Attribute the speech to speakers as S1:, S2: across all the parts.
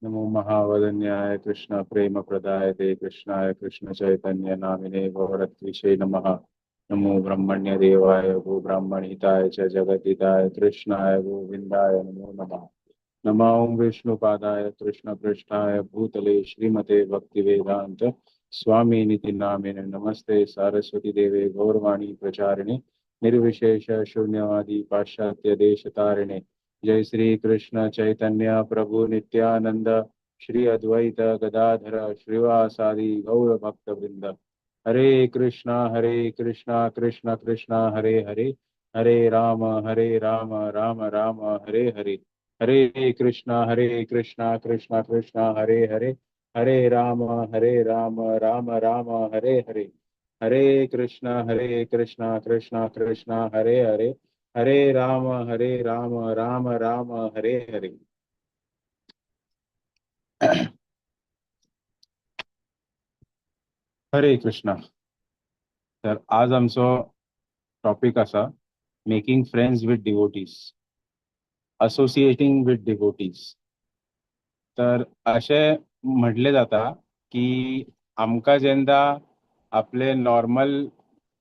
S1: नमो महावदन्याय कृष्ण प्रेम प्रदाय ते कृष्णाय कृष्ण चैतन्य नामिने गौरत्विषे नमः। नमो ब्रह्मण्य देवाय गो ब्राह्मणहिताय च जगद्धिताय कृष्णाय गोविंदाय नमो नमः। नमो ॐ विष्णुपादाय कृष्ण पृष्ठाय भूतले श्रीमते भक्तिवेदांत स्वामी नामिने। नमस्ते सारस्वती देवे गौरवाणी प्रचारिणे निर्विशेष शून्यवादी पाश्चात्य देशतारिणे। जय श्री कृष्ण चैतन्य प्रभु नित्यानंद श्री अद्वैत गदाधर श्रीवासादि गौर भक्त वृंद। हरे कृष्णा कृष्णा कृष्णा हरे हरे, हरे राम राम राम हरे हरे। हरे कृष्णा कृष्णा कृष्णा हरे हरे, हरे राम राम राम हरे हरे। हरे कृष्णा कृष्णा कृष्णा हरे हरे, हरे राम राम राम हरे हरे। हरे कृष्णा। तर आज आमचो टॉपिक आसा making friends with devotees, associating with devotees. तर अशें म्हटलें जाता की आमकां जेन्ना आपले नॉर्मल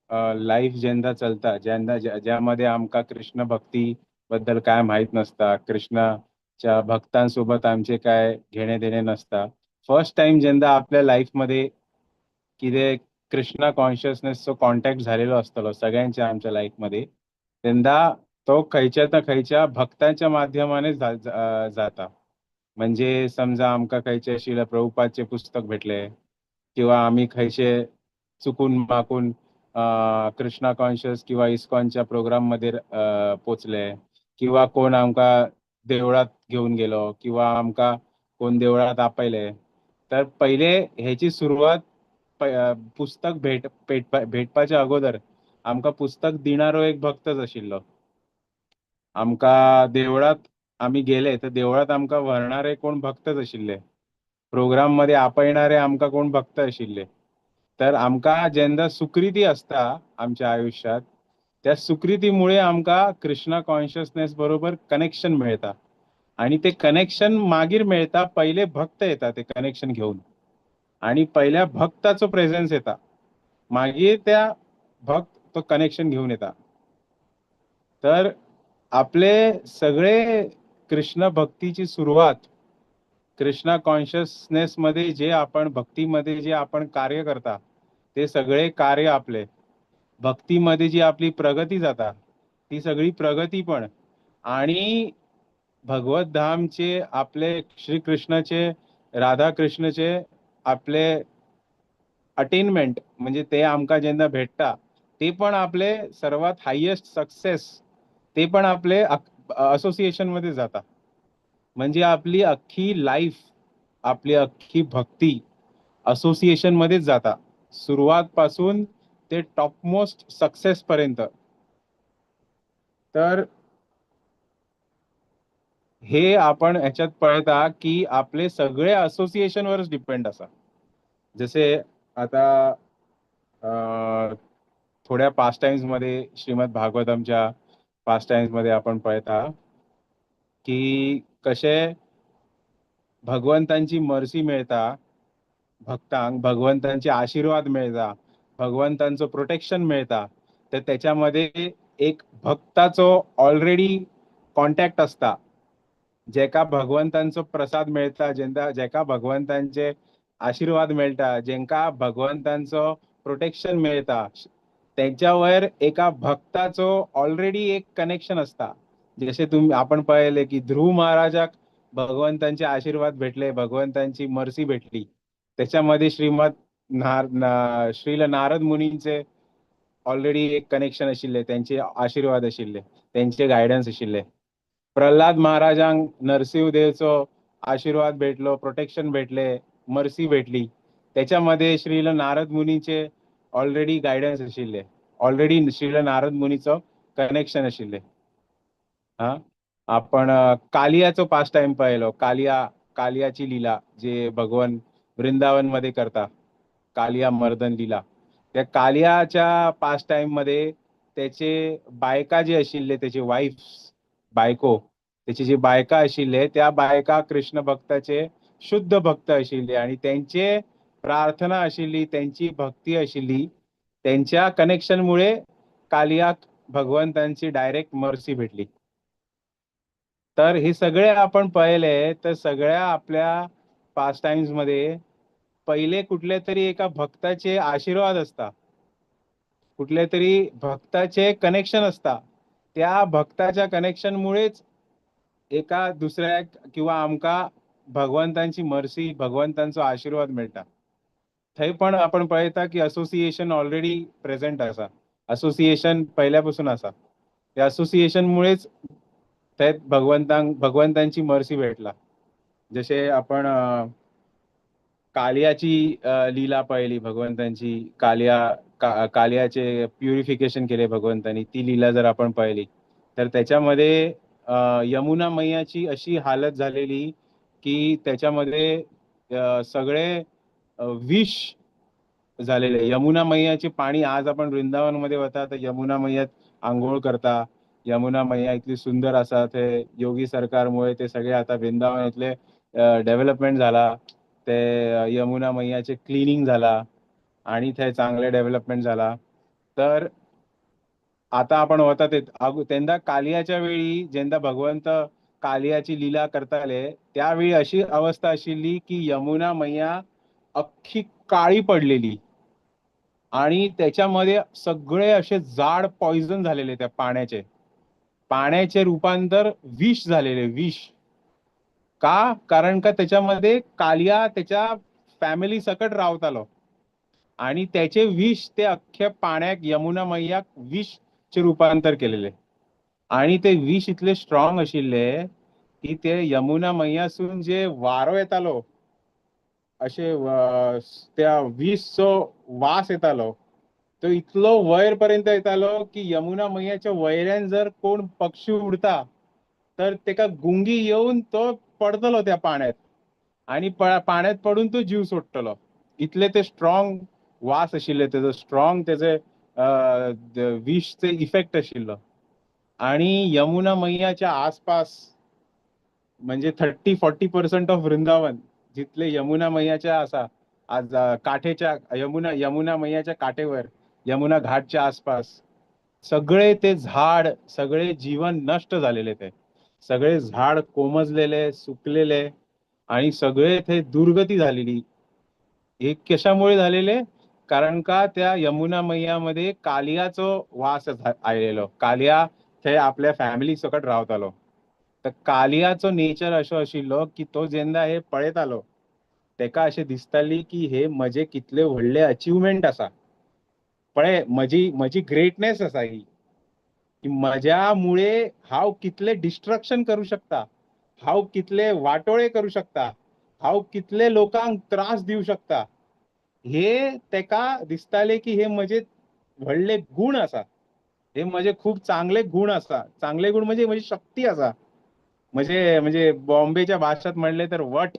S1: लाईफ जेन्ना चलता, जेन्ना ज्यामध्ये आमकां कृष्ण भक्ती बद्दल काय माहीत नसता, कृष्णाच्या भक्तांसोबत आमचे काय घेणे देणे नसता, फर्स्ट टाइम जेन्ना आपल्या लाईफमध्ये कितें कृष्णा कॉन्शियसनेसचो कॉन्टॅक्ट झालेलो आसतलो सगळ्यांच्या आमच्या लाईफमध्ये, तेन्ना तो खंयच्या ना खंयच्या भक्तांच्या माध्यमाने जाता. म्हणजे समजा आमकां खंयचे श्रील प्रभुपादचे पुस्तक भेटले किंवा आमी खंयचे चुकून माकून कृष्णा कॉन्शियस किंवा इस्कॉनच्या प्रोग्राम मध्ये पोचले किंवा कोण आमकां देवळात घेऊन गेलो किंवा आमकां कोण देवळात आपयले, तर पहिले ह्याची सुरवात पुस्तक भेटपाच्या अगोदर आमकां पुस्तक दिणारो एक भक्तच आशिल्लो. आमकां देवळात आमी गेले तर देवळात आमकां व्हरणारे कोण भक्तच आशिल्ले, प्रोग्राम मध्ये आपयणारे आमकां कोण भक्त आशिल्ले. तर आमकां जेन्ना सुकृती आसता आमच्या आयुष्यात, त्या सुकृतीमुळे आमकां कृष्णा कॉन्शियसनेस बरोबर कनेक्शन मेळता आणि ते कनेक्शन मागीर मेळता, पहिले भक्त येता ते कनेक्शन घेऊन आणि पहिल्या भक्ताचो प्रेझेन्स येता, मागीर त्या भक्त तो कनेक्शन घेऊन येता. तर आपले सगळे कृष्ण भक्तीची सुरुवात कृष्णा कॉन्शियसनेस मध्ये जे आपण भक्तीमध्ये जे आपण कार्य करता ते सगळे कार्य आपले भक्तीमध्ये जी आपली प्रगती जाता ती सगळी प्रगती पण, आणि भगवत धामचे आपले श्रीकृष्णाचे राधाकृष्णाचे आपले अटेनमेंट म्हणजे ते आमकां जेन्ना भेटता ते पण आपले सर्वात हायेस्ट सक्सेस ते पण आपले असोसिएशन मध्ये जाता. म्हणजे आपली अख्खी लाईफ, आपली अख्खी भक्ती असोसिएशन मध्येच जाता, सुरुवात पासून ते टॉपमोस्ट सक्सेस पर्यंत. तर हे आपण ह्याच्यात पळयता की आपले सगळे असोसिएशन वरच डिपेंड आसा. जसे आता थोड्या पास्ट टाइम्स मध्ये श्रीमद भागवतमच्या पास्ट टाइम्स मध्ये आपण पळयता की कशे भगवंतांची मर्सी मेळता भक्तांक, भगवंतांचे आशीर्वाद मेळता, भगवंतांचो प्रोटेक्शन मेळता, तर त्याच्यामध्ये एक भक्ताचो ऑलरेडी कॉन्टॅक्ट असता, जेका भगवंतांचो प्रसाद मेळता, जेका भगवंतांचे आशीर्वाद मेळता, जेंका भगवंतांचो प्रोटेक्शन मेळता, त्यांच्यावर एका भक्ताचो ऑलरेडी एक कनेक्शन असता. जसे तुम्ही आपण पळयले की ध्रुव महाराजाक भगवंतांचे आशीर्वाद भेटले, भगवंतांची मर्सी भेटली, त्याच्यामध्ये श्रीमद श्रील नारद मुनींचे ऑलरेडी एक कनेक्शन आशिल्ले, त्यांचे आशीर्वाद आशिल्ले, त्यांचे गायडन्स आशिल्ले. प्रल्हाद महाराजांक नरसिंह देवचो आशीर्वाद भेटलो, प्रोटेक्शन भेटले, मर्सी भेटली, त्याच्यामध्ये श्रील नारद मुनीचे ऑलरेडी गायडन्स आशिल्ले, ऑलरेडी श्रील नारद मुनीचो कनेक्शन आशिल्ले. हा, आपण कालियाचो पास्ट टाइम पळयलो, कालियाची लीला जे भगवान वृंदावन मध्ये करता, कालिया मर्दन लीला, त्या कालियाच्या पास्ट टाइम मध्ये त्याचे बायका जे आशिल्ले, त्याचे वाईफ्स, बायको, त्याची जी बायका आशिल्ले त्या बायका कृष्ण भक्ताचे शुद्ध भक्त आशिल्ले आणि त्यांचे प्रार्थना आशिल्ली, त्यांची भक्ती आशिल्ली, त्यांच्या कनेक्शनमुळे कालियाक भगवंतांची डायरेक्ट मर्सी भेटली. तर हे सगळे आपण पहिले तर सगळ्या आपल्या पास्ट टाइम्स मध्ये पहिले कुठल्या तरी एका भक्ताचे आशीर्वाद असता, कुठल्या तरी भक्ताचे कनेक्शन असता. त्या भक्ताच्या कनेक्शनमुळेच एका दुसऱ्या किंवा आमका भगवंतांची मर्सी, भगवंतांचो आशीर्वाद मेळटा. थंय पण आपण पळयता की असोसिएशन ऑलरेडी प्रेझेंट आसा, असोसिएशन पहिल्यापासून आसा. त्या असोसिएशनमुळेच थंय भगवंतांची मर्सी भेटला. जशे आपण कालियाची लीला पळयली, भगवंतांची कालियाचे प्युरिफिकेशन केले भगवंतांनी, ती लीला जर आपण पळयली तर त्याच्यामध्ये यमुना मैयाची अशी हालत झालेली की त्याच्यामध्ये सगळे विष झालेले. यमुना मैयाचे पाणी आज आपण वृंदावनमध्ये वता तर यमुना मैयात आंघोळ करता, यमुना मैया इतली सुंदर आसा, ते योगी सरकारमुळे ते सगळे आता वृंदावन इतले डेव्हलपमेंट झाला, ते यमुना मैयाचे क्लिनिंग झाला आणि थंय चांगले डेव्हलपमेंट झाला. तर आता आपण वता ते तेंदा कालियाच्या वेळी जेन्ना भगवंत कालियाची लीला करताले त्यावेळी अशी अवस्था आशिल्ली की यमुना मैया अख्खी काळी पडलेली आणि त्याच्यामध्ये सगळे असे जाड पॉइझन झालेले, त्या पाण्याचे, पाण्याचे रूपांतर विष झालेले, विष. का? कारण का त्याच्यामध्ये कालिया त्याच्या फॅमिली सकट रावतालो आणि त्याचे विष ते अख्ख्या पाण्याक यमुना मैयाक विषचे रूपांतर केलेले आणि ते विष इतले स्ट्रॉंग आशिल्ले की ते यमुना मैयासून जे वारो येतालो अशे त्या विषचो वास येतालो तो इतलो वयर पर्यंत येतालो की यमुना मैयाच्या वयल्यान जर कोण पक्षी उडता तर तेका गुंगी येवन तो पडतलो त्या पाण्यात आणि पाण्यात पडून तो जीव सोडटलो. इतले ते स्ट्रॉंग वास आशिल्ले, तेजो स्ट्रॉंग तेजे विषचे इफेक्ट आशिल्लो. आणि यमुना मैयाच्या आसपास म्हणजे 30-40% ऑफ वृंदावन जितले यमुना मैयाच्या आसा आज काठेच्या यमुना मैयाच्या काठेवर यमुना घाटच्या आसपास सगळे ते झाड, सगळे जीवन नष्ट झालेले, ते सगळे झाड कोमजलेले, सुकलेले आणि सगळे ते दुर्गती झालेली. हे कशामुळे झालेले? कारण का त्या यमुना मैयामध्ये कालियाचो वास आयलेलो. कालिया थंय आपल्या फॅमिली सकट रावतालो. तर कालियाचो नेचर असो आशिल्लो की तो जेन्ना हे पळयतालो तेका अशें दिसताली की हे म्हजे कितले व्हडले अचिवमेंट आसा, पळय म्हजी ग्रेटनेस आसा ही, की म्हज्या मुळे हांव कितले डिस्ट्रक्शन करू शकता, हांव कितले वाटोळे करू शकता, हांव कितले लोकांक त्रास दिवं शकता. हे तेका दिसताले की हे म्हजे व्हडले गुण आसा, हे म्हजे खूब चांगले गुण आसा. चांगले गुण म्हणजे म्हजी शक्ती आसा, म्हणजे म्हणजे बॉम्बेच्या भाशात म्हणले तर वट,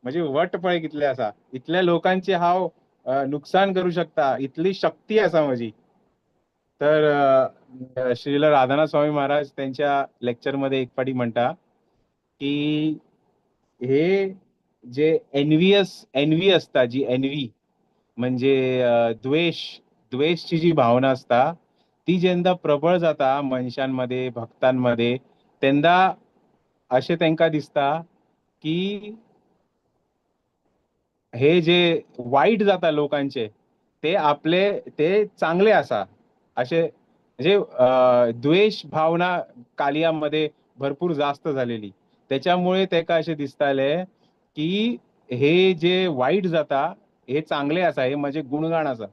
S1: म्हणजे वट पळय कितले आसा, इतल्या लोकांचे हांव नुकसान करू शकता, इतली शक्ती आसा म्हजी. तर श्रील राधानाथ स्वामी महाराज त्यांच्या लेक्चरमध्ये एक फाटी म्हणटा की हे जे एनवी असता, जी एनवी म्हणजे द्वेष, द्वेषची जी भावना असता ती जेन्ना प्रबळ जाता मनशांमध्ये, भक्तांमध्ये, तेन्ना अशें तांकां दिसता की हे जे वाईट जाता लोकांचे ते आपले ते चांगले आसा, असे म्हणजे द्वेष भावना कालियामध्ये भरपूर जास्त झालेली. त्याच्यामुळे तेका अशें दिसताले की हे जे वाईट जाता हे चांगले आसा, हे म्हजे गुणगाण आसा.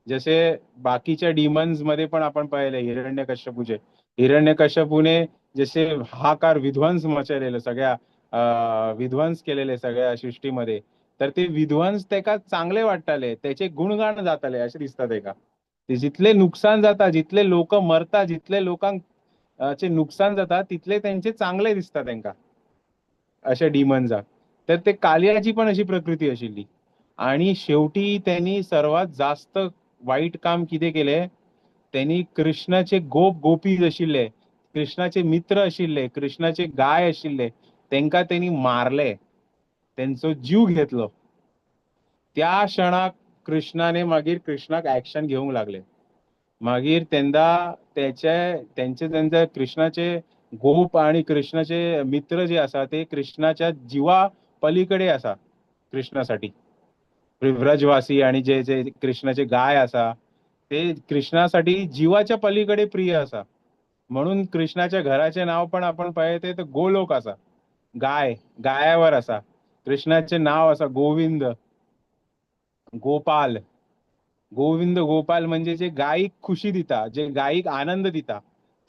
S1: जसे बाकीच्या डिमन्स मध्ये पण आपण पाहिले हिरण्यकश्यपूचे, हिरण्यकश्यपूने जसे हाकार विध्वंस मचवलेले, सगळ्या विध्वंस केलेले सगळ्या सृष्टीमध्ये, तर ते विध्वंस तेका चांगले वाटताले, त्याचे गुणगाण जाताले अशें दिसता तेका. ते जितले नुकसान जाता, जितले लोक मरता, जितले लोकांक चे नुकसान जाता तितले त्यांचे चांगले दिसता तेंका, अशे डिमन्साक. तर ते कालियाची पण अशी प्रकृती आशिल्ली. आणि शेवटी त्यांनी सर्वात जास्त वाईट काम कितें केलें, त्यांनी कृष्णाचे गोप गोपी आशिल्ले, कृष्णाचे मित्र आशिल्ले, कृष्णाचे गाय आशिल्ले, तेंका त्यांनी मारले. तेंचो जीव घेतलो. त्या क्षणाक कृष्णाने मागीर कृष्णाक ऍक्शन घेवंक लागले. मागीर तेंदा तेचे तेंचे तेंचे कृष्णाचे गोप आणि कृष्णाचे मित्र जे आसा ते कृष्णाच्या जीवा पलीकडे आसा. कृष्णासाठी व्रजवासी आणि जे जे कृष्णाचे गाय आसा ते कृष्णासाठी जीवाच्या पलीकडे प्रिय आसा. म्हणून कृष्णाच्या घराचे नाव पण आपण पळयते तर गोलोक आसा. गाय गायावर आसा. कृष्णाचे नाव आसा गोविंद गोपाल. गोविंद गोपाल म्हणजे जे गायीक खुशी दिता, जे गायीक आनंद दिता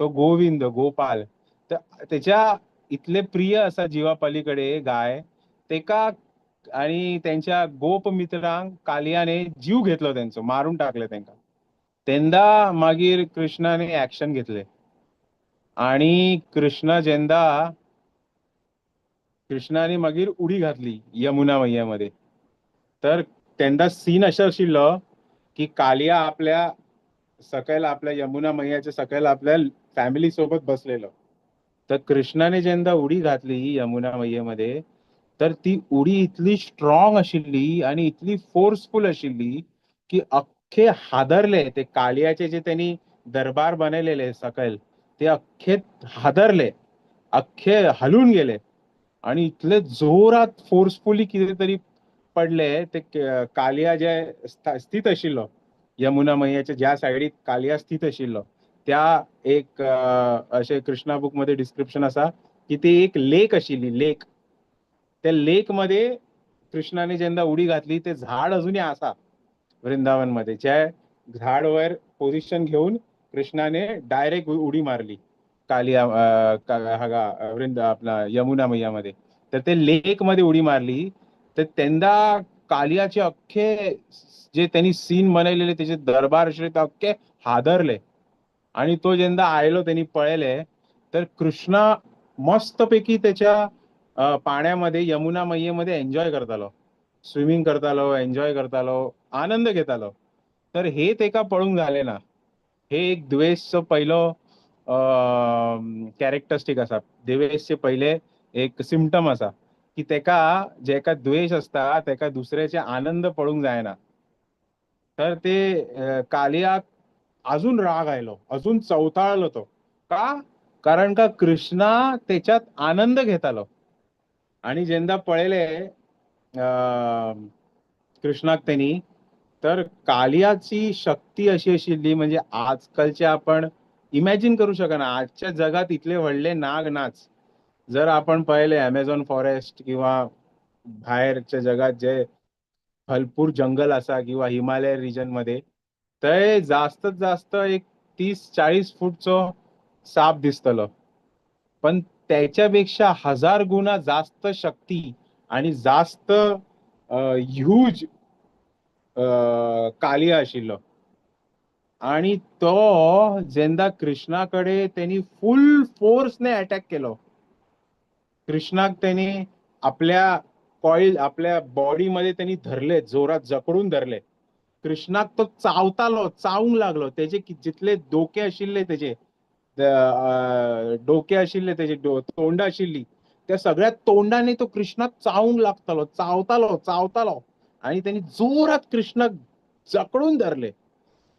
S1: तो गोविंद गोपाल. तर त्याच्या इतले प्रिय आसा जीवा पलीकडे गाय तेका आणि त्यांच्या गोप मित्रांक कालियाने जीव घेतलो, तेंचो मारून टाकले तेंका. तेंदा मागीर कृष्णाने ऍक्शन घेतले आणि कृष्ण जेंदा कृष्णाने मागीर उडी घातली यमुना मैयामध्ये. तर तेंदा सीन अशें आशिल्लो की कालिया आपल्या सकयल आपल्या यमुना मैयाच्या सकयल आपल्या फॅमिली सोबत बसलेलो. तर कृष्णाने जेन्ना उडी घातली यमुना मैयेमध्ये तर ती उडी इतली स्ट्रॉंग आशिल्ली आणि इतली फोर्सफुल आशिल्ली की अख्खे हादरले. ते कालियाचे जे त्यांनी दरबार बनवलेले सकयल ते अख्खे हादरले, अख्खे हलून गेले आणि इतले जोरात फोर्सफुली कितें तरी पडले. ते कालिया जे स्थित आशिल्लो यमुना मैयाच्या ज्या सायडीक कालिया स्थित आशिल्लो त्या एक अशें कृष्णा बुक मध्ये डिस्क्रिप्शन आसा की ती एक लेक आशिल्ली, लेक. त्या लेक मध्ये कृष्णाने जेन्ना उडी घातली ते झाड अजूनही आसा वृंदावन मध्ये. ज्या झाडवर पोझिशन घेऊन कृष्णाने डायरेक्ट उडी मारली कालिया हागा वृंद आपला यमुना मैयामध्ये. तर ते लेक मध्ये उडी मारली तर तेंदा कालियाचे अख्खे जे त्यांनी सीन बनवलेले त्याचे दरबार आशिल्ले ते अख्खे हादरले. आणि तो जेन्ना आयलो त्यांनी पळयले तर कृष्णा मस्तपैकी त्याच्या पाण्यामध्ये यमुना मैयेमध्ये एन्जॉय करतालो, स्विमिंग करतालो, एन्जॉय करतालो, आनंद घेतालो. तर हे तेका पळोवंक जालें ना. हे एक द्वेषचो पयलो कॅरेक्टरिस्टीक आसा, द्वेषचे पयले एक सिमटम आसा की तेका जेका द्वेष आसता तेका दुसऱ्याचे आनंद पळोवंक जायना. तर ते कालियाक अजून राग आयलो, अजून चवताळलो तो. का? कारण का कृष्णा त्याच्यात आनंद घेतालो. आणि जेन्ना पळयले कृष्णाक तेनी तर कालियाची शक्ती अशी आशिल्ली म्हणजे आजकालचे आपण इमॅजिन करू शकना. आजच्या जगात इतले व्हडले नाग नाच. जर आपण पळयले अमेझॉन फॉरेस्ट किंवा भायरच्या जगात जे भरपूर जंगल आसा किंवा हिमालय रिजन मध्ये थंय जास्त जास्त एक 30-40 फूटचो साप दिसतलो, पण त्याच्यापेक्षा 1000 गुणा जास्त शक्ती आणि जास्त ह्यूज कालिया आशिल्लो. आणि तो जेन्ना कृष्णा कडे तेनी फुल फोर्सने अटॅक केलो, कृष्णाक तेनी आपल्या कॉईल आपल्या बॉडीमध्ये त्यांनी धरले, जोरात जकडून धरले. कृष्णाक तो चावतालो, चावूंक लागलो. तेजे जितले डोके आशिल्ले तेजे डोके आशिल्ले तेजे तोंड आशिल्ली त्या सगळ्या तोंडाने तो कृष्णाक चावूंक लागतालो, चावतालो चावतालो आणि त्यांनी जोरात कृष्णाक जकडून धरले.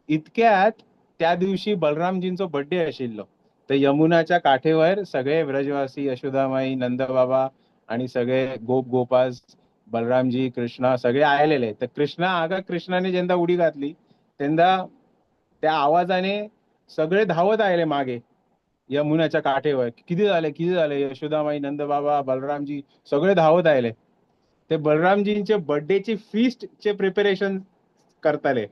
S1: इतक्यात त्या दिवशी बलरामजींचो बर्थडे आशिल्लो. तर यमुनाच्या काठेवर सगळे व्रजवासी, यशोदामाई, नंदबाबा आणि सगळे गोप गोपास, बलरामजी, कृष्णा सगळे आलेले. तर कृष्णा आगा कृष्णाने जेन्ना उडी घातली तेन्ना त्या आवाजाने सगळे धावत आले मागे यमुनाच्या काठेवर. किती झाले किती झाले, यशोदामाई, नंदबाबा, बलरामजी सगळे धावत आले. ते बलरामजींचे बर्थडेची फीस्टचे प्रिपेरेशन करताले,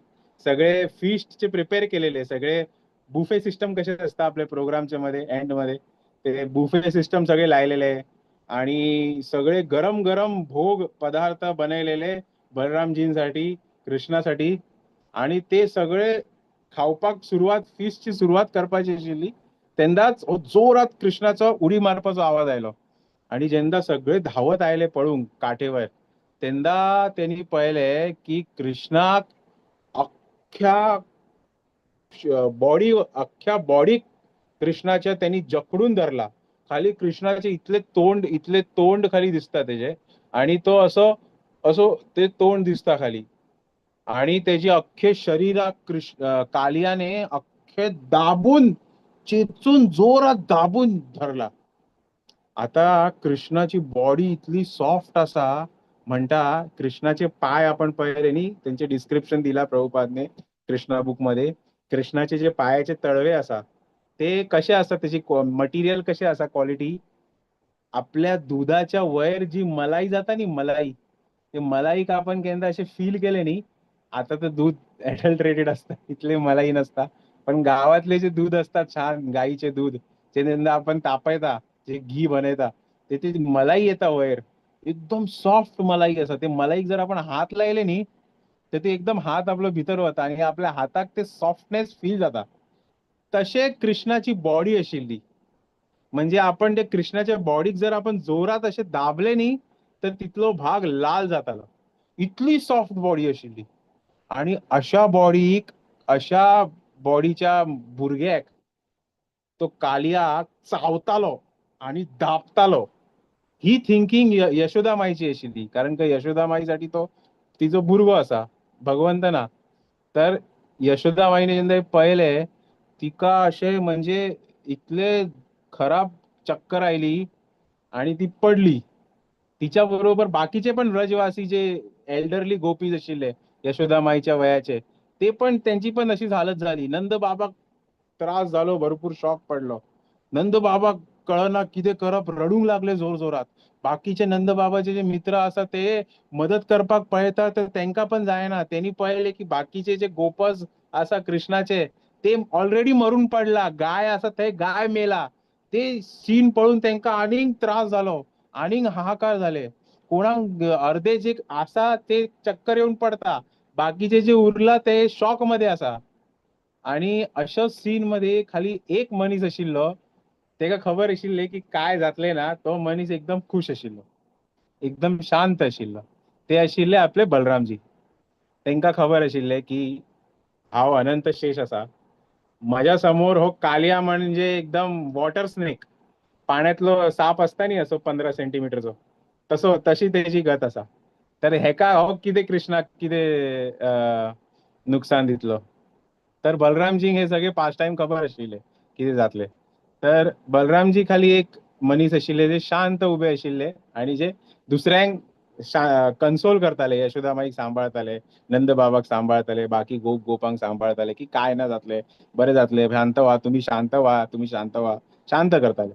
S1: सगळे फीस्टचे प्रिपेअर केलेले, सगळे बुफे सिस्टम कसे असता आपल्या प्रोग्रामच्या मध्ये एंड मध्ये ते बुफे सिस्टम सगळे लायलेले आणि सगळे गरम गरम भोग पदार्थ बनवलेले बलरामजींसाठी, कृष्णासाठी. आणि ते सगळे खावपाक सुरवात, फीस्टची सुरवात करपाची आशिल्ली तेन्नाच जोरात कृष्णाचो उडी मारपाचो आवाज आयलो. आणि जेन्ना सगळे धांवत आयले पळूंक काठेवर तेन्ना तेणी पळयले की कृष्णाक अख्ख्या बॉडी, अख्ख्या बॉडीक कृष्णाच्या त्यांनी जकडून धरला. खाली कृष्णाचे इतले तोंड, इतले तोंड खाली दिसता तेजे, आणि तो असो असो ते तोंड दिसता खाली, आणि त्याची अख्खे शरीराक कृष्ण कालियाने अख्खे दाबून चेचून जोरात दाबून धरला. आता कृष्णाची बॉडी इतली सॉफ्ट आसा म्हणटा, कृष्णाचे पाय आपण पळयले न्ही, तेंचे डिस्क्रिप्शन दिला प्रभुपादने कृष्णा बुक मध्ये. कृष्णाचे जे पायाचे तळवे आसा ते कशे आसा, तेची मटेरियल कशे आसा, क्वालिटी, आपल्या दुधाच्या वयर जी मलाई जाता न्ही, मलाई, ते मलाईक आपण केन्ना अशें फील केले न्ही, आता तर दूध ॲडल्टरेटेड असतं, इतले मलाई नसता, पण गावातले जे दूध असतात छान गाईचे दूध, जे जेन्ना आपण तापयता, जे घी बनयता, ते ती मलाई येता वयर, एकदम सॉफ्ट मलाई आसा. ते मलाईक जर आपण हात लायले न्ही तर ते एकदम हात आपलो भितर वता आणि आपल्या हाताक ते सॉफ्टनेस फील जाता. तशे कृष्णाची बॉडी आशिल्ली. म्हणजे आपण ते कृष्णाच्या बॉडीक जर आपण जोरात अशे दाबले न्ही तर तितलो भाग लाल जातालो, इतली सॉफ्ट बॉडी आशिल्ली. आणि अशा बॉडीक, अशा बॉडीच्या भुरग्याक तो कालिया चावतालो आणि दाबतालो. ही थिंकिंग यशोदा माईची आशिल्ली, कारण का यशोदा माईसाठी तो तिचो भुरगो आसा, भगवंत ना. तर यशोदा माईने जेन्ना पळयलें तिका अशें म्हणजे इतले खराब चक्कर आयली आणि ती पडली. तिच्या बरोबर बाकीचे पण व्रजवासी जे एल्डरली गोपीज आशिल्ले यशोदा माईच्या वयाचे, ते पण त्यांची पण अशी हालत झाली. नंद बाबाक त्रास जालो, भरपूर शॉक पडलो. नंद बाबाक कळना कितें करप, रडूंक लागले जोर जोरात. बाकीचे नंद बाबाचे जे मित्र आसा ते मदत करपाक पळयता तर तेंका पण जायना. तेनी पळयले की बाकीचे जे गोपज आसा कृष्णाचे ते ऑलरेडी मरून पडला, गाय आसा ते गाय मेला. ते सीन पळोवन तेंका आनीक त्रास जालो, आनीक हाहाकार जाले. कोणाक अर्धे जे आसा ते चक्कर येवन पडता, बाकीचे जे उरला ते शॉक मध्ये आसा. आणि अशो सीन मध्ये खाली एक मनीस आशिल्लो, तेका खबर आशिल्लें की काय जातलें ना, तो मनीस एकदम खुश आशिल्लो, एकदम शांत आशिल्लो. ते आशिल्ले आपले बलरामजी. तेंका खबर आशिल्लें की हांव अनंत शेष आसा, म्हज्या समोर हो कालिया म्हणजे एकदम वॉटर स्नेक, पाण्यातलो साप आसता न्ही असो 15 सेंटीमिटरचो, तसो तशी तेजी गत आसा. तर हेका हो कितें कृष्णाक कितें नुकसान दितलो. तर बलरामजींक हे सगळे पास्ट टायम खबर आशिल्ले कितें जातलें. तर बलरामजी खाली एक मनीस आशिल्ले जे शांत उबे आशिल्ले आणि जे दुसऱ्यांक कन्सोल करताले, यशोदा माईक सांबाळताले, नंद बाबाक सांबाळताले, बाकी गोप गोपांक सांबाळताले की काय ना जातले, बरें जातले, शांत व्हा, तुम्ही शांत व्हा, तुम्ही शांत व्हा, शांत करताले.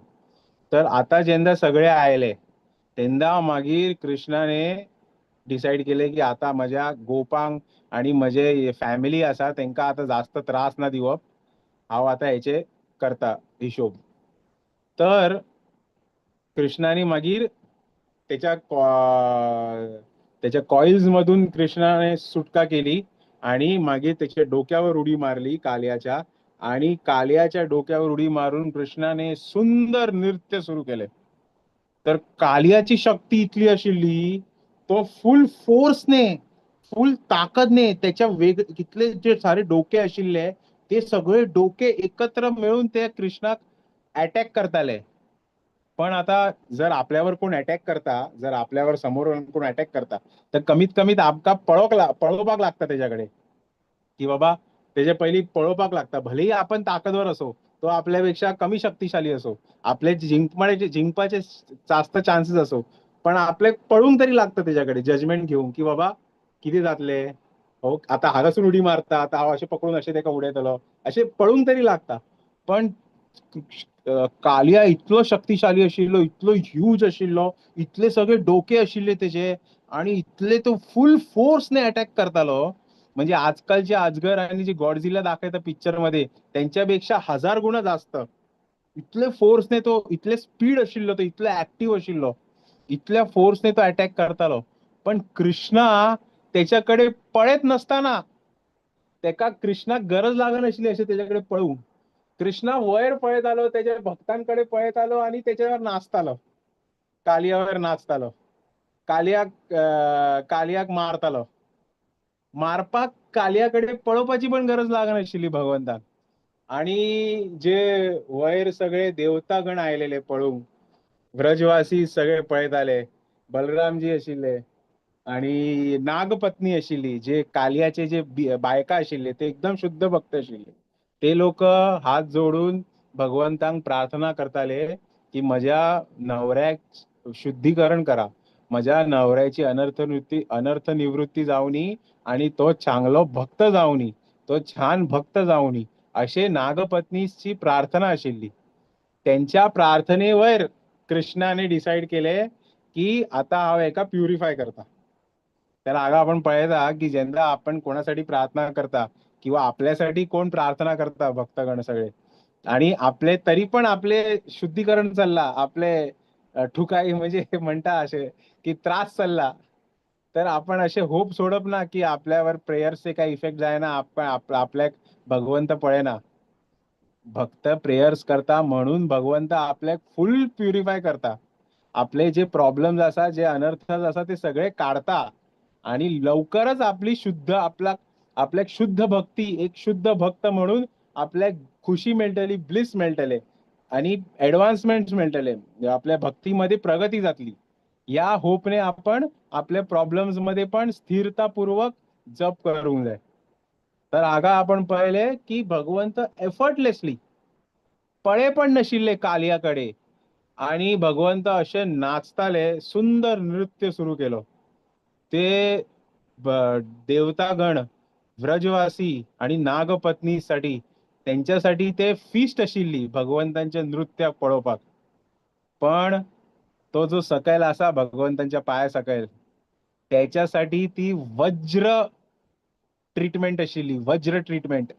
S1: तर आता जेन्ना सगळे आयले तेन्ना मागीर कृष्णाने डिसायड केले की आता म्हज्या गोपांक आणि म्हजे फॅमिली आसा तेंका आता जास्त त्रास ना दिवप, हांव आतां हेचे करता हिशोब. तर कृष्णाने मागीर त्याच्या त्याच्या कॉइल्स मधून कृष्णाने सुटका केली आणि मागीर त्याच्या डोक्यावर उडी मारली कालियाच्या, आणि कालियाच्या डोक्यावर उडी मारून कृष्णाने सुंदर नृत्य सुरू केले. तर कालियाची शक्ती इतली आशिल्ली, तो फुल फोर्सने, फुल ताकदने त्याच्या वेग कितले जे सारे डोके आशिल्ले ते सगळे डोके एकत्र मिळून ते कृष्णाक अटॅक करताले. पण आता जर आपल्यावर कोण अटॅक करता, जर आपल्यावर समोर कोण अटॅक करता तर कमीत कमीत आमकां पळोवपाक लागता तेच्याकडे, की बाबा तेजे पयलीं पळोवपाक लागता. भलेही आपण ताकदवर असो, तो आपल्यापेक्षा कमी शक्तिशाली असो, आपले जिंकपाचे जास्त चान्सेस असो, पण आपले पळूंक तरी लागता तेच्याकडे जजमेंट घेवंक की बाबा कितें जातलें, हो आता हांगासून उडी मारता, आता हांव अशें पकडून अशें तेका उडयतलो, अशें पळूंक तरी लागता. पण कालिया इतलो शक्तिशाली आशिल्लो, इतलो ह्यूज आशिल्लो, इतले सगळे डोके आशिल्ले तेजे, आणि इतले तो फुल फोर्सने अटॅक करतालो. म्हणजे आजकालचे अजगर आणि जे गॉडझिला दाखयता पिक्चर मध्ये त्यांच्यापेक्षा 1000 गुणा जास्त इतले फोर्सने तो, इतले स्पीड आशिल्लो तो, इतले ऍक्टिव्ह आशिल्लो, इतल्या फोर्सने तो अटॅक करतालो. पण कृष्णा त्याच्याकडे पळत नसताना, तेका कृष्णाक गरज लागनाशिल्ली अशें तेच्याकडे पळोवंक. कृष्णा वयर पळयतालो, त्याच्या भक्तांकडे पळयतालो आणि त्याच्यावर नाचतालो, कालियावर नाचतालो, कालियाक मारतालो. मारपाक कालियाकडे पळोवपाची पण गरज लागनाशिल्ली भगवंताक. आणि जे वयर सगळे देवतागण आयलेले पळोवंक, व्रजवासी सगळे पळयताले, बलरामजी आशिल्ले आणि नागपत्नी आशिल्ली, जे कालियाचे जे बायका आशिल्ले ते एकदम शुद्ध भक्त आशिल्ले. ते लोक हात जोडून भगवंतांक प्रार्थना करताले की म्हज्या नवऱ्याक शुद्धीकरण करा, म्हज्या नवऱ्याची अनर्थ निवृत्ती जावनी आणि तो चांगलो भक्त जावनी, तो छान भक्त जावनी, असे नागपत्नीची प्रार्थना आशिल्ली. त्यांच्या प्रार्थनेवर कृष्णाने डिसाइड केले की आता हांव हेका प्युरिफाय करता. तर हांगा आपण पळयता की जेन्ना आपण कोणासाठी प्रार्थना करता किंवा आपल्यासाठी कोण प्रार्थना करता भक्तगण सगळे, आणि आपले तरी पण आपले शुद्धीकरण चल्ला, आपले ठुकाई म्हणजे म्हणता असे की त्रास चल्ला, तर आपण असे होप सोडप ना की आपल्यावर प्रेयर्सचे काही इफेक्ट जायना, आपण आपल्याक भगवंत पळयना. भक्त प्रेयर्स करता म्हणून भगवंत आपल्याक फुल प्युरिफाय करता, आपले जे प्रॉब्लेम्स आसा, जे अनर्थ आसा ते सगळे काढता आणि लवकरच आपली शुद्ध, आपला, आपल्याक शुद्ध भक्ती, एक शुद्ध भक्त म्हणून आपल्याक खुशी मेळटली, ब्लिस मेळटले आणि एडवान्समेंट मेळटले, आपल्या भक्तीमध्ये प्रगती जातली. या होपने आपण आपल्या प्रॉब्लेम्स मध्ये पण स्थिरतापूर्वक जप करूंक जाय. तर हांगा आपण पळयले की भगवंत एफर्टलेसली पळे पण नशिल्ले कालिया कडे आणि भगवंत असे नाचताले, सुंदर नृत्य सुरू केलो. ते देवतागण, व्रजवासी आणि नागपत्नीसाठी त्यांच्यासाठी ते फीस्ट आशिल्ली भगवंतांचे नृत्य पळोवपाक. पण तो जो सकयल आसा भगवंतांच्या पाया सकयल, त्याच्यासाठी ती वज्र ट्रीटमेंट आशिल्ली, वज्र ट्रीटमेंट,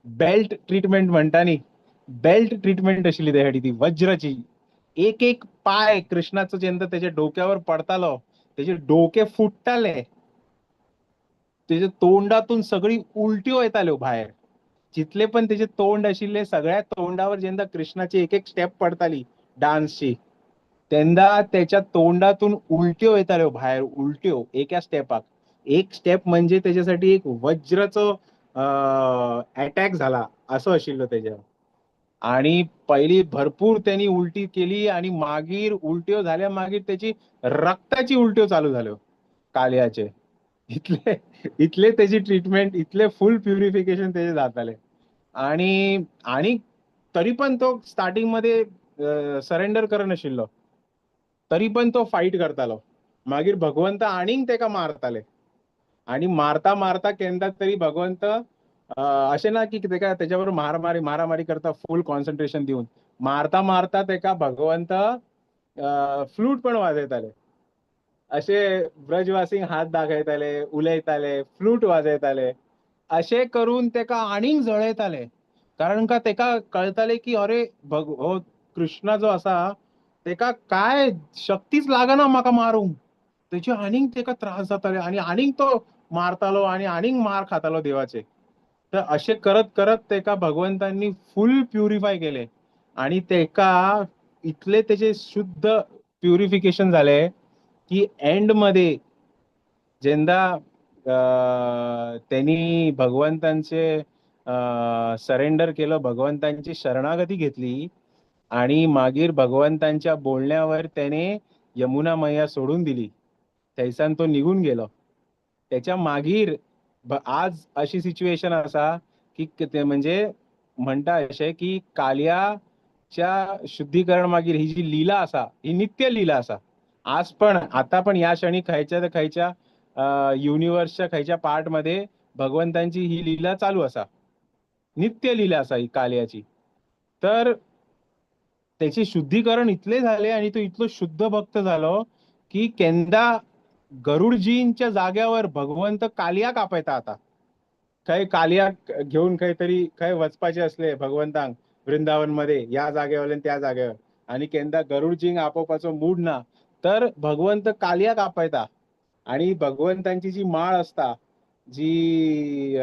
S1: बेल्ट ट्रीटमेंट म्हणटा न्ही, बेल्ट ट्रीटमेंट आशिल्ली त्यासाठी ती वज्राची. एक एक पाय कृष्णाचो जेन्ना तेच्या डोक्यावर पडतालो तेचे डोके फुट्टाले, तेच्या तोंडातून सगळी उलट्यो येताल्यो भायर. जितले पण तेचे तोंड आशिल्ले सगळ्या तोंडावर जेन्ना कृष्णाची एक एक स्टेप पडताली डान्सची, तेन्ना त्याच्या तोंडातून उलट्यो येताल्यो भायर, उलट्यो एका स्टेपाक. एक स्टेप म्हणजे त्याच्यासाठी एक वज्राचो अटॅक झाला असो आशिल्लो तेज्यावर. आणि पहिली भरपूर त्यांनी उलटी केली आणि मागीर उलट्यो झाल्या, मागीर त्याची रक्ताची उलट्यो चालू झाल्यो कालयाचे. इतले इतले त्याची ट्रीटमेंट, इतले फुल प्युरिफिकेशन त्याचे जाताले. आणि आणि तरी पण तो स्टार्टिंग मध्ये सरेंडर करनाशिल्लो, तरी पण तो फायट करतालो. मागीर भगवंत आनीक तेका मारताले आणि मारता मारता केन्ना तरी भगवंत अशें ना की तेका तेच्या बरोबर मारामारी मारामारी करता फुल कॉन्सन्ट्रेशन दिवन, मारता मारता तेका भगवंत फ्लूट पण वाजयताले, अशे ब्रजवासींक हात दाखयताले, उलयताले, फ्लूट वाजयताले, अशें करून तेका आनीक जळयताले. कारण का तेका कळताले की अरे हो कृष्णा जो आसा तेका काय शक्तीच लागना म्हाका मारूंक, तेचे आनीक तेका त्रास जाताले आणि आनीक तो मारतालो आणि आनीक मार खातालो देवाचे. तर अशें करत करत तेका भगवंतांनी फुल प्युरिफाय केले आणि तेका इतले तेचे शुद्ध प्युरिफिकेशन झाले की एंड मध्ये जेन्ना त्यांनी भगवंतांचे सरेंडर केलं, भगवंतांची शरणागती घेतली आणि मागीर भगवंतांच्या बोलण्यावर त्याने यमुना मैया सोडून दिली, थंयसान तो निघून गेलो. त्याच्या मागीर आज अशी सिच्युएशन आसा की ते म्हणजे म्हणटा अशें की कालयाच्या शुद्धीकरण मागीर ही जी लीला आसा ही नित्य लीला आसा. आज पण आता पण या क्षणी खंयच्या तर खंयच्या युनिवर्सच्या खंयच्या पार्ट मध्ये भगवंतांची ही लीला चालू आसा, नित्य लीला आसा ही कालयाची. तर त्याचे शुद्धीकरण इतले झाले आणि तो इतलो शुद्ध भक्त झालो की केन्ना गरुडजींच्या जाग्यावर भगवंत कालिया कापयता. आता खंय कालिया घेऊन खंय तरी खंय वचपाचे असले भगवंतांक वृंदावन मध्ये या जागेवर त्या जागेवर, आणि केन्ना गरुडजींक आपोवपाचो मूड ना तर भगवंत कालिया कापयता. आणि भगवंतांची जी माळ असता, जी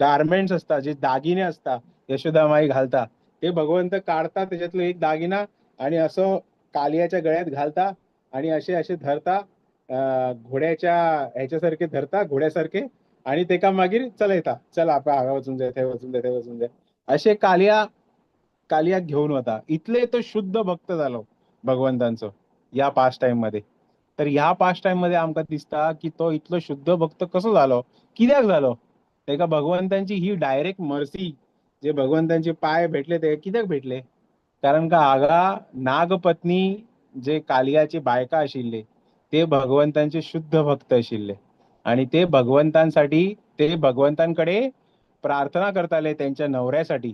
S1: गार्मेंट्स असता, जे दागिने असता यशोदा माई घालता, ते भगवंत काढता त्याच्यातलं एक दागिना आणि असं कालियाच्या गळ्यात घालता आणि असे असे धरता, घोड्याच्या ह्याच्यासारखे धरता, घोड्यासारखे, आणि तेका मागीर चलयता, चल आपण हांगा वचून जाय, थंय वचून जाय, थंय वचून जाय. अशे कालिया कालियाक घेवन वता. इतले तो शुद्ध भक्त जालो भगवंतांचो ह्या पास टायम मध्ये. तर ह्या पास टायम मध्ये आमकां दिसता की तो इतलो शुद्ध भक्त कसो जालो, कित्याक जालो? तेका भगवंतांची ही डायरेक्ट मर्सी, जे भगवंतांचे पाय भेटले ते कित्याक भेटले? कारण का हांगा नागपत्नी जे कालियाची बायका आशिल्ले ते भगवंतांचे शुद्ध भक्त आशिल्ले आणि ते भगवंतांसाठी, ते भगवंतांकडे प्रार्थना करताले त्यांच्या नवऱ्यासाठी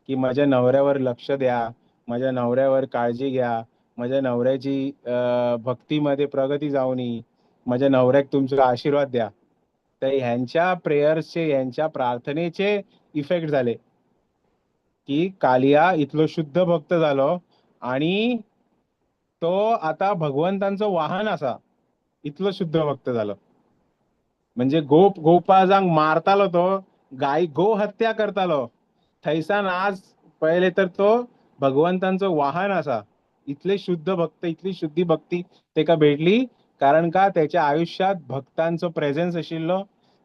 S1: की माझ्या नवऱ्यावर लक्ष द्या, माझ्या नवऱ्यावर काळजी घ्या, माझ्या नवऱ्याची भक्तीमध्ये प्रगती जाऊनी, माझ्या नवऱ्याक तुमचा आशीर्वाद द्या. तर ह्यांच्या प्रेयर्सचे, ह्यांच्या प्रार्थनेचे इफेक्ट झाले की कालिया इतलो शुद्ध भक्त जालो आणि तो आता भगवंतांचो वाहन आसा, इतलो शुद्ध भक्त जालो. म्हणजे गोप गोपाजांक मारतालो तो, गाय गो हत्या करतालो, थंयसान आज पळयलें तर तो भगवंतांचो वाहन आसा. इतले शुद्ध भक्त, इतली शुद्धी भक्ती तेका भेटली कारण का त्याच्या आयुष्यात भक्तांचो प्रेझेन्स आशिल्लो,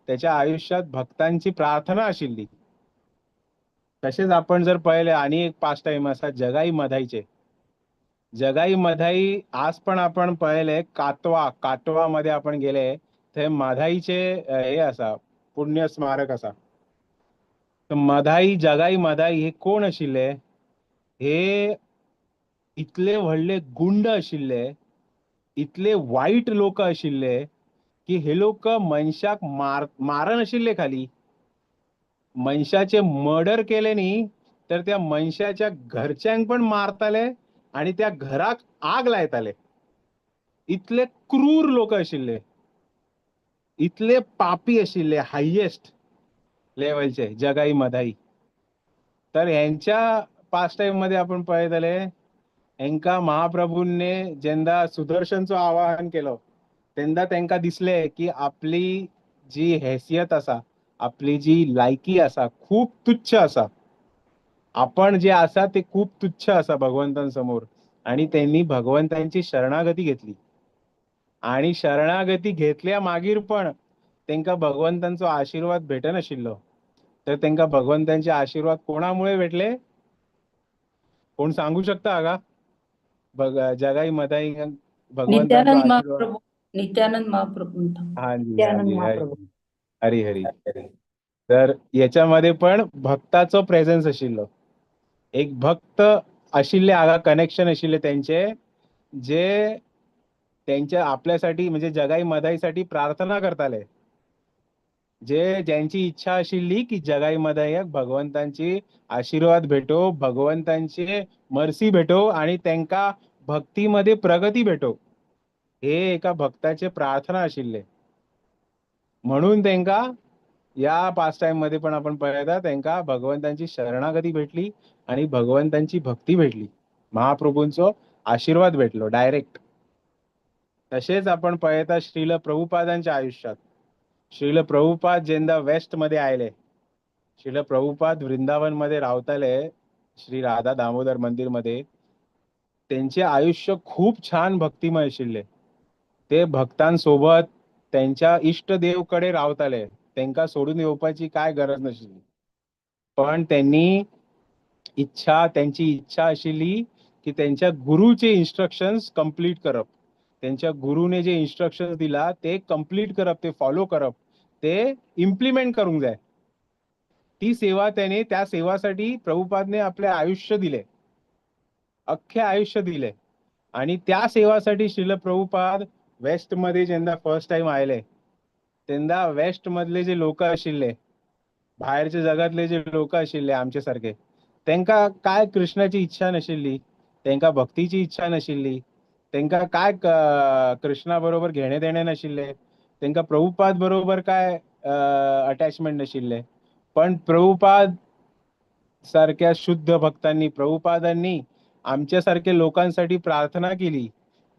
S1: त्याच्या आयुष्यात भक्तांची प्रार्थना आशिल्ली. तशेंच आपण जर पळयलें आनी एक पास टायम आसा जगाई मधाईचे. जगाई मधाई आज पण आपण पळयलें कातवा, काटवा मध्ये आपण गेले थंय माधाईचे हे आसा, पुण्य स्मारक आसा. तर मधाई, जगाई मधाई हे कोण आशिल्ले? हे इतले व्हडले गुंड आशिल्ले, इतले वायट लोक आशिल्ले की हे लोक मनशाक मारनाशिल्ले, खाली मनशाचे मर्डर केले न्ही तर त्या मनशाच्या घरच्यांक पण मारताले आणि त्या घराक आग लायताले. इतले क्रूर लोक आशिल्ले, इतले पापी आशिल्ले, हायेस्ट लेवलचे जगाई मधाई. तर ह्यांच्या पास टाइम मध्ये आपण पळयतले हेंका महाप्रभूंनी जेन्ना सुदर्शनचो आवाहन केलो तेन्ना तेंका दिसले की आपली जी हैसियत आसा, आपली जी लायकी आसा खूब तुच्छ आसा, आपण जे आसा ते खूब तुच्छ आसा भगवंतांसमोर. आणि त्यांनी भगवंतांची शरणागती घेतली आणि शरणागती घेतल्या मागीर पण तेंका भगवंतांचो आशीर्वाद भेटनाशिल्लो. तर तेंका भगवंतांचे आशीर्वाद कोणामुळे भेटले? कोण सांगू शकता हांगा? जगाई मधाई भगवंतांचो
S2: नित्यानंद
S1: आशीर्वाद.
S2: महाप्रभू, नित्यानंद महाप्रभू.
S1: हांजी,
S3: नित्यानंद
S1: हांजी,
S3: महाप्रभू.
S1: हरी हरी. तर याच्यामध्ये पण भक्ताचो प्रेझेन्स आशिल्लो, एक भक्त आशिल्ले हांगा कनेक्शन आशिल्ले त्यांचे, जे त्यांच्या आपल्यासाठी म्हणजे जगाई मधाईसाठी प्रार्थना करताले, जे ज्यांची इच्छा आशिल्ली की जगाई मधाईक भगवंतांची आशीर्वाद भेटो, भगवंतांची मर्सी भेटो आणि त्यांका भक्तीमध्ये प्रगती भेटो, हे एका भक्ताचे प्रार्थना आशिल्ले. म्हणून त्यांका या पास टाइम मध्ये पण आपण पळयता त्यांका भगवंतांची शरणागती भेटली आणि भगवंतांची भक्ती भेटली, महाप्रभूंचो आशीर्वाद भेटलो डायरेक्ट. तसेच आपण पळयता श्रील प्रभुपादांच्या आयुष्यात. श्रील प्रभुपाद जेन्ना वेस्ट मध्ये आयले, श्रील प्रभुपाद वृंदावन मध्ये रावताले श्री राधा दामोदर मंदिर मध्ये, त्यांचे आयुष्य खूप छान भक्तिमय आशिल्ले. ते भक्तांसोबत त्यांच्या इष्टदेवकडे रावताले, त्यांका सोडून येवपाची काय गरज नाशिल्ली. पण त्यांनी इच्छा, त्यांची इच्छा आशिल्ली की त्यांच्या गुरुचे इन्स्ट्रक्शन्स कंप्लीट करप, त्यांच्या गुरुने जे इन्स्ट्रक्शन्स दिला ते कंप्लीट करप, ते फॉलो करप, ते इम्प्लिमेंट करूंक जाय. ती सेवा त्याने, त्या सेवासाठी प्रभुपादने आपले आयुष्य दिले, अख्खे आयुष्य दिले. आणि त्या सेवासाठी श्रील प्रभुपाद वेस्ट मध्ये जेन्ना फर्स्ट टाइम आयले तेन्ना वेस्ट मधले जे लोक आशिल्ले, भायरच्या जगातले जे लोक आशिल्ले आमचे सारखे, तेंका काय कृष्णाची इच्छा नाशिल्ली, तेंका भक्तीची इच्छा नाशिल्ली, तेंका काय कृष्णा बरोबर घेणे देणे नाशिल्ले, तेंका प्रभुपाद बरोबर काय अटॅचमेंट नाशिल्ले. पण प्रभुपाद सारख्या शुद्ध भक्तांनी, प्रभुपादांनी आमच्या सारखे लोकांसाठी प्रार्थना केली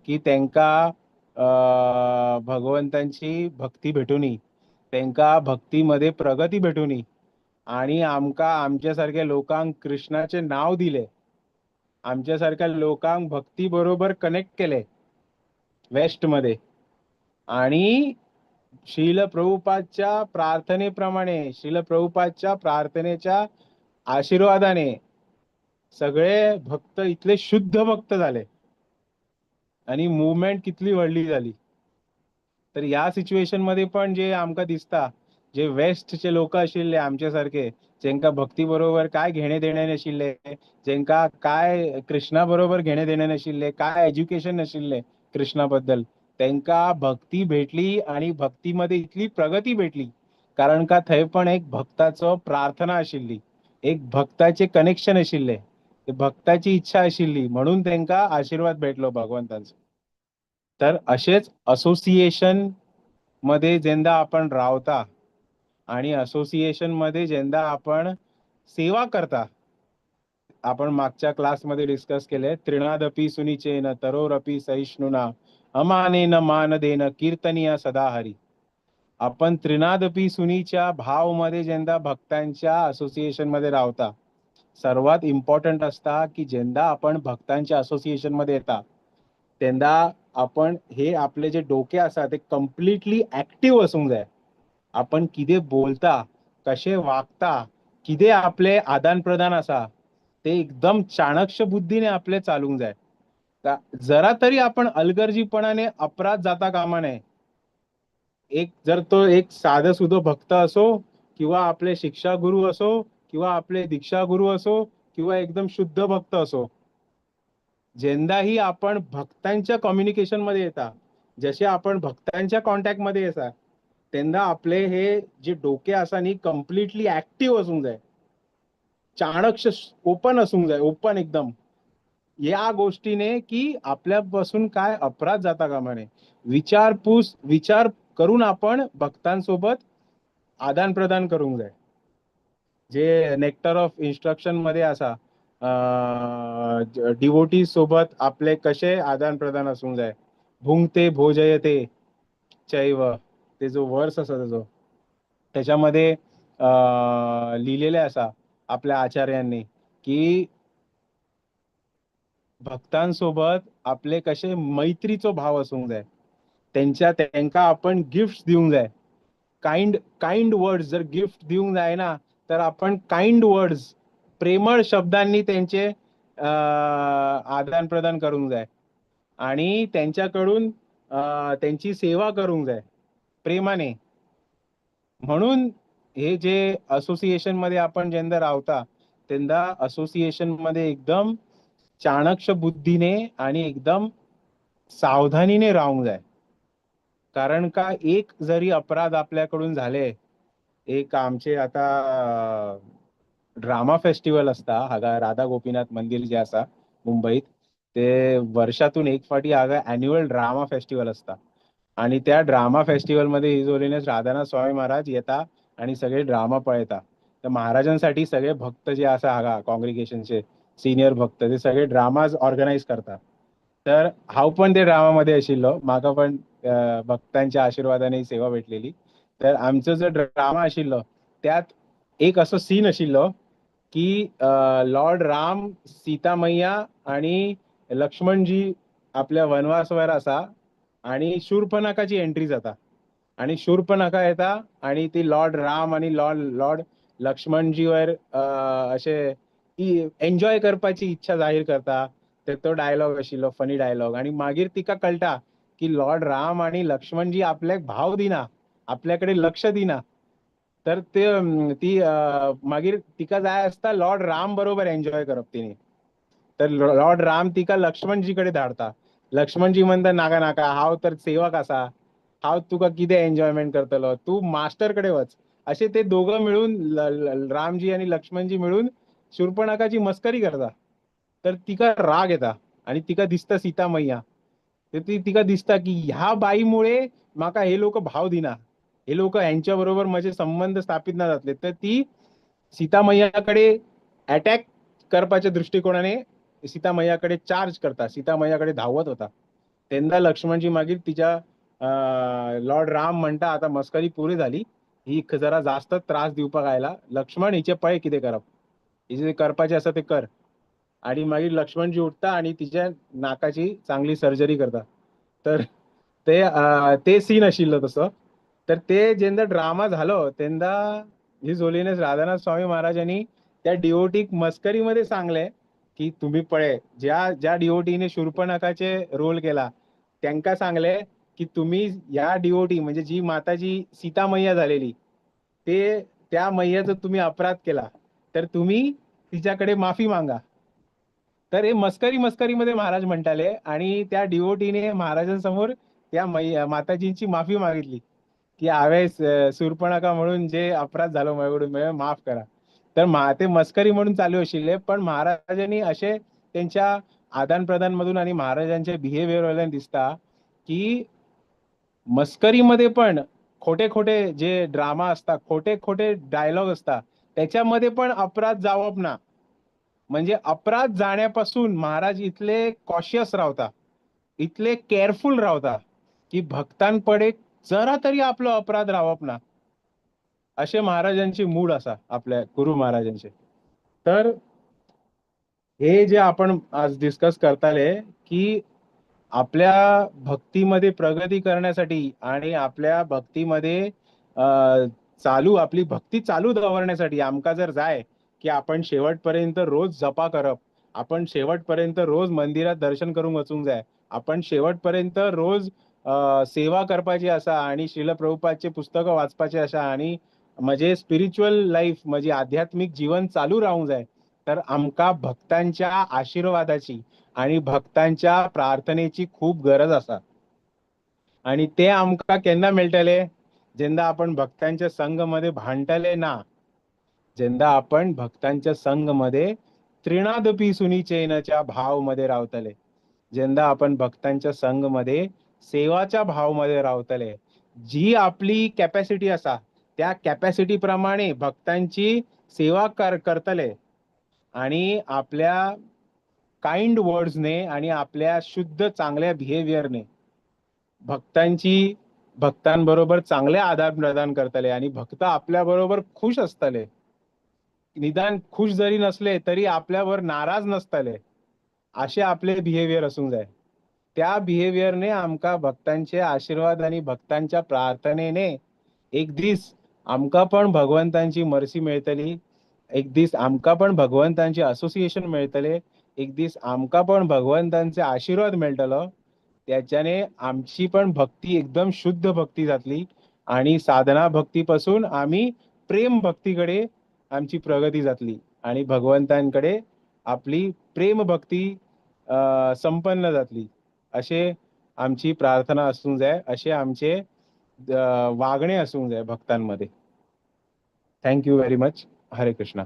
S1: की तेंका भगवंतांची भक्ती भेटूनी, तेंका भक्तीमध्ये प्रगती भेटूनी आणि आमका आमच्या सारख्या लोकांक कृष्णाचे नाव दिले, आमच्या सारख्या लोकांक भक्ती बरोबर कनेक्ट केले वेस्ट मध्ये. आणि श्रील प्रभुपादच्या प्रार्थनेप्रमाणे, श्रील प्रभुपादच्या प्रार्थनेच्या आशीर्वादाने सगळे भक्त इतले शुद्ध भक्त झाले आणि मुवमेंट कितली व्हडली झाली. तर ह्या सिच्युएशन मध्ये पण जे आमकां दिसता, जे वेस्टचे लोक आशिल्ले आमचे सारखे, जेंका भक्ती बरोबर काय घेणे देणे नाशिल्ले, जेंका काय कृष्णा बरोबर घेणे देणे नाशिल्ले, काय एज्युकेशन नाशिल्ले कृष्णा बद्दल, तेंका भक्ती भेटली आणि भक्तीमध्ये इतली प्रगती भेटली. कारण का थंय पण एक भक्ताचो प्रार्थना आशिल्ली, एक भक्ताचे कनेक्शन आशिल्ले, भक्ताची इच्छा आशिल्ली, म्हणून तेंका आशीर्वाद भेटलो भगवंतांचो. तर अशेच असोसिएशन मध्ये जेन्ना आपण रावता आणि असोसिएशन मध्ये जेन्ना आपण सेवा करता, आपण मागच्या क्लासमध्ये डिस्कस केले, तृणादपि सुनीचेन तरोरपि सहिष्णुना अमानेन मानदेन कीर्तनीय सदा हरी. आपण तृणादपि सुनीच्या भाव मध्ये जेन्ना भक्तांच्या असोसिएशन मध्ये रावता, सर्वात इम्पॉर्टंट असता की जेन्ना आपण भक्तांच्या असोसिएशन मध्ये येता तेन्ना आपण हे आपले जे डोके आसा ते कम्प्लिटली ऍक्टिव्ह असूंक जाय. आपण कितें बोलता, कशें वागता, कितें आपले आदान प्रदान आसा ते एकदम चाणक्य बुद्धीने आपले चालूंक जाय. जरा तरी आपण अलगर्जीपणाने अपराध जाता कामा नये. एक जर तो एक साधं सुधो भक्त असो किंवा आपले शिक्षा गुरु असो किंवा आपले दीक्षा गुरु असो किंवा एकदम शुद्ध भक्त असो, जेन्नाही आपण भक्तांच्या कम्युनिकेशन मध्ये येता, जसे आपण भक्तांच्या कॉन्टॅक्ट मध्ये येता, तेन्ना आपले हे जे डोके आसा न्ही कम्प्लिटली ऍक्टिव्ह असूंक जाय, चाणक्य ओपन असूंक जाय, ओपन एकदम या गोष्टीने की आपल्यापासून काय अपराध जाता कामा नये. विचारपूस विचार करून आपण भक्तांसोबत आदान प्रदान करूंक जाय. जे नेक्टर ऑफ इन्स्ट्रक्शन मध्ये आसा, डिवोटी सोबत आपले कशे आदान प्रदान असूंक जाय, भुंगते भोजयते चैव, ते जो वर्स आसा तेजो त्याच्यामध्ये लिहिलेले आसा आपल्या आचार्यांनी की भक्तांसोबत आपले कशे मैत्रीचो भाव असूंक जाय, तेंका आपण गिफ्ट दिवंक जाय. काइंड काइंड वर्ड्स जर गिफ्ट दिवंक जायना तर आपण काइंड वर्ड्स, प्रेमळ शब्दांनी त्यांचे आदान प्रदान करूंक जाय आणि त्यांच्याकडून त्यांची सेवा करूंक जाय प्रेमाने. म्हणून हे जे असोसिएशन मध्ये आपण जेन्ना रावता तेन्ना असोसिएशन मध्ये एकदम चाणक्य बुद्धीने आणि एकदम सावधानीने रावंक जाय. कारण का एक जरी अपराध आपल्याकडून झाले, एक आमचे आता ड्रामा फेस्टिवल असता हांगा राधा गोपीनाथ मंदिर जे आसा मुंबईत, ते वर्षातून एक फावटी हांगा एन्युअल ड्रामा फेस्टिवल असता आणि त्या ड्रामा फेस्टिवल मध्ये his holiness Radhanath Swami Maharaj येता आणि सगळे ड्रामा पळयता. तर महाराजांसाठी सगळे भक्त जे आसा हांगा कॉंग्रिगेशनचे सिनियर भक्त ते सगळे ड्रामाज ऑर्गनायज करता. तर हांव पण ते ड्रामामध्ये आशिल्लो, म्हाका पण भक्तांच्या आशीर्वादाने ही सेवा भेटलेली. तर आमचो जो ड्रामा आशिल्लो त्यात एक असो सीन आशिल्लो की लॉर्ड राम, सीता मैया आणि लक्ष्मणजी आपल्या वनवासवर आसा आणि शूर्पणखाची एंट्री जाता आणि शूर्पणखा येता आणि ती लॉर्ड राम आणि लॉर्ड लॉर्ड लक्ष्मणजीवर अशे ती एन्जॉय करपाची इच्छा जाहीर करता. तर तो डायलॉग आशिल्लो, फनी डायलॉग. आणि मागीर तिका कळटा की लॉर्ड राम आणि लक्ष्मणजी आपल्याक भाव दिना, आपल्याकडे लक्ष दिना. तर ते ती मागीर तिका जाय आसता लॉर्ड राम बरोबर एन्जॉय करप तिने. तर लॉर्ड राम तिका लक्ष्मणजी कडेन धाडता. लक्ष्मणजी म्हणटा नाका नाका, हांव तर सेवक आसा, हांव तुका कितें एन्जॉयमेंट करतलो, तूं मास्टर कडेन वच. अशे ते दोघं मिळून रामजी आणि लक्ष्मणजी मिळून शूर्पणखाची मस्करी करता. तर तिका राग येता आणि तिका दिसता सीता मैया, तर ती तिका दिसता की ह्या बाईमुळे म्हाका हे लोक भाव दिना, हे लोक हेंच्या बरोबर म्हजे संबंध स्थापित ना जातले. तर ती सीता मैयाकडे अटॅक करपाच्या दृष्टिकोनाने सीता मैयाकडे चार्ज करता, सीता मैयाकडे धांवत वता. तेन्ना लक्ष्मणजी मागीर तिच्या लॉर्ड राम म्हणटा आता मस्करी पुरी झाली, ही जरा जास्त त्रास दिवपाक आयला, लक्ष्मण हिचे पळय कितें करप, हिचे करपाचें आसा तें कर. आणि मागीर लक्ष्मणजी उठता आणि तिच्या नाकाची चांगली सर्जरी करता. तर ते ते सीन आशिल्लो तसो. तर ते जेन्ना ड्रामा झालो तेन्ना his holiness Radhanath Swami महाराजांनी त्या डिओटीक मस्करीमध्ये सांगले की तुम्ही पळे, ज्या ज्या डिओटीने शूर्पणखाचे रोल केला त्यांका सांगले की तुम्ही या डिओटी म्हणजे जी माताजी सीता मैया झालेली ते त्या मैयाचा तुम्ही अपराध केला तर तुम्ही तिच्याकडे माफी मागा. तर हे मस्करी मस्करीमध्ये महाराज म्हणताले आणि त्या डिओटीने महाराजांसमोर त्या माताजींची माफी मागितली की हांवें शूर्पणखा म्हणून जे अपराध झालो माझ्याकडून माफ करा. तर ते मस्करी म्हणून चालू आशिल्ले, पण महाराजांनी असे त्यांच्या आदान प्रदान मधून आणि महाराजांच्या बिहेवियर वयल्यान दिसता की मस्करीमध्ये पण खोटे खोटे जे ड्रामा असता, खोटे खोटे डायलॉग असता, त्याच्यामध्ये पण अपराध जावप ना. म्हणजे अपराध जाण्यापासून महाराज इतले कॉशियस रावता, इतले केअरफुल रावता की भक्तांकडे जरा तरी आपलो अपराध रावप ना, असे महाराजांची मूड असा आपल्या गुरु महाराजांचे. तर हे जे आपण आज डिस्कस करताले की आपल्या भक्तीमध्ये प्रगती करण्यासाठी आणि आपल्या भक्तीमध्ये चालू आपली भक्ती चालू दवरण्यासाठी आमका जर जाय की आपण शेवटपर्यंत रोज जपा करप, आपण शेवटपर्यंत रोज मंदिरात दर्शन करूंक वचूंक जाय, आपण शेवटपर्यंत रोज सेवा करपाची आसा आणि श्रील प्रभुपादचे पुस्तकं वाचपाचे आसा आणि म्हजे स्पिरिच्युअल लाईफ म्हजी आध्यात्मिक जीवन चालू रावूंक जाय, तर आमकां भक्तांच्या आशिर्वादाची आणि भक्तांच्या प्रार्थनेची खूप गरज आसा. आणि ते आमकां केन्ना मेळटले, जेन्ना आपण भक्तांच्या संघ मध्ये भांडटले ना, जेन्ना आपण भक्तांच्या संघ मध्ये त्रिणादपी सुनीचेनच्या भाव मध्ये रावतले, जेन्ना आपण भक्तांच्या संघ मध्ये सेवाच्या भाव मध्ये रावतले, जी आपली कॅपॅसिटी आसा त्या कॅपॅसिटी प्रमाणे भक्तांची सेवा करतले आणि आपल्या काइंड वर्ड्सने आणि आपल्या शुद्ध चांगल्या बिहेवियरने भक्तांबरोबर चांगले आदान प्रदान करतले आणि भक्त आपल्या बरोबर खुश असतले. निदान खुश जरी नसले तरी आपल्यावर नाराज नसतले, असे आपले बिहेवियर असूंक जाय. त्या बिहेवियरने आमकां भक्तांचे आशीर्वाद आणि भक्तांच्या प्रार्थनेने एक दीस आमकां पण भगवंतांची मर्सी मेळटली, एक दीस आमकां पण भगवंतांचे असोसिएशन मेळटले, एक दीस आमकां पण भगवंतांचे आशीर्वाद मेळटलो. त्याच्याने आमची पण भक्ती एकदम शुद्ध भक्ती जातली आणि साधना भक्ती पासून आमी प्रेम भक्तीकडे आमची प्रगती जातली आणि भगवंतांकडे आपली प्रेम भक्ती संपन्न जातली, असे आमची प्रार्थना असूंक जाय, असे आमचे वागणे असूंक जाय भक्तांमध्ये. Thank you very much. Hare Krishna.